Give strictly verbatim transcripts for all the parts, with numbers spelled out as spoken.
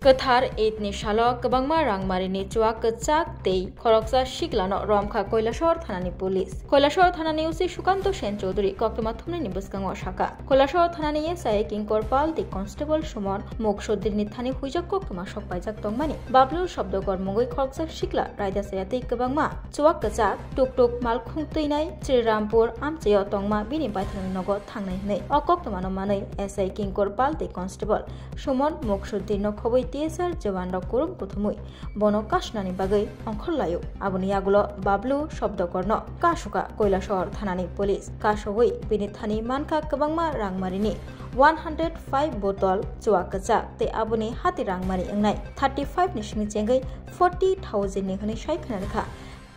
Kwthar Eid ni salo kwbangma rangmarini chuak kwchak tei khoroksa siklano romkha Koilashahar thanani police. Koilashahar thanani O C Sukanto Sen Chowdhury koktwma thumnini bwskango sakha. Koilashahar thanani S I Kinkor Pal tei Constable Suman Muksuddinni thani huijak koktwma sok paijak tongmani Bablu Shobdokor mungwi khoroksa sikla raida chaya tei kwbangma chuak kwchak tuk tuk malkhung twinai Srirampur amchaio tongma bini baithangni nogo thangnai hwnwi o koktwmano manwi S I Kinkor Pal tei Constable Suman Muksuddinno khobwi T S R jawanrok kurum kuthumwi bono kasnani bagwi ongkhor laio. Aboni yagulo Bablu Shobdokorno kasuka Koilashahar thanani police. Kasogwi bini thani mankha kwbangma rangmarini one hundred five botol chuak kwchak tei aboni hati rangmari wngnai thirty five ni simi chengwi forty thousand ni hwnwi sai khna rwkha.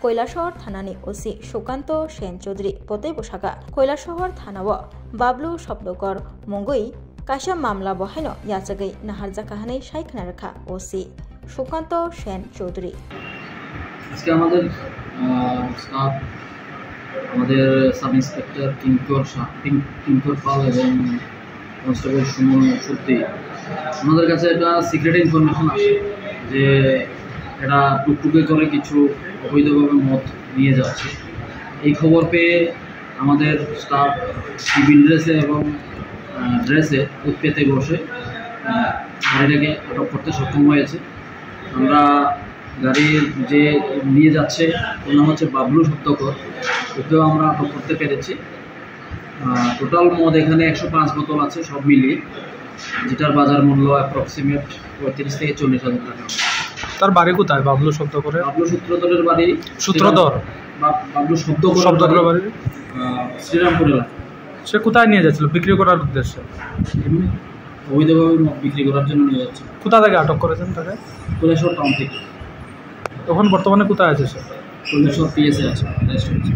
Koilashahar thanani O C Sukanto Sen Chowdhury potoi bwsaka Koilashahar thanao Bablu Shobdokor mungwi kaisa mamla bo haino yachagwi naharjakha hwnwi sai khna rwkha O C Sukanto Sen Chowdhury. আজকে আমাদের, আহ, স্টাফ, আমাদের sub inspector কিঙ্কর শাহ, কিং-, কিঙ্কর পাল এবং কনস্টেবল সুমন সত্যি, ওনাদের কাছে একটা secret information আসে যে এরা টুকটুকে করে কিছু অবৈধভাবে মদ নিয়ে যাচ্ছে। এই খবর পেয়ে আমাদের স্টাফ সিভিল ড্রেসে এবং, আহ, ড্রেসে উৎপেতে বসে, আহ, গাড়িটাকে আটক করতে সক্ষম হয়েছে। আমরা গাড়ির যে নিয়ে যাচ্ছে, ওর নাম হচ্ছে বাবলু সত্যকর, ওকেও আমরা আটক করতে পেরেছি। আহ, টোটাল মদ এখানে একশো পাঁচ বোতল আছে সব মিলিয়ে, যেটার বাজার মূল্য অ্যাপ্রক্সিমেট পঁয়ত্রিশ থেকে চল্লিশ হাজার টাকা। তার বাড়ি কোথায় বাবলু সূত্রধরের? বাবলু সূত্রধরের বাড়ি সূত্রধর? শ্রীরাম-, বাব-, বাবলু শব্দকরের শব্দকরের বাড়ি, বাড়ি? আহ, শ্রীরামপুর এলাকা। সে কোথায় নিয়ে যাচ্ছিল বিক্রি করার উদ্দেশ্যে? এমনি অবৈধভাবে মদ বিক্রি করার জন্য নিয়ে যাচ্ছে। কোথা থেকে আটক করেছেন তাকে? কৈলাসহর টাউন থেকে। এখন বর্তমানে কোথায় আছে সে? কৈলাসহর পিএসএ আছে, অ্যারেস্ট হয়েছে।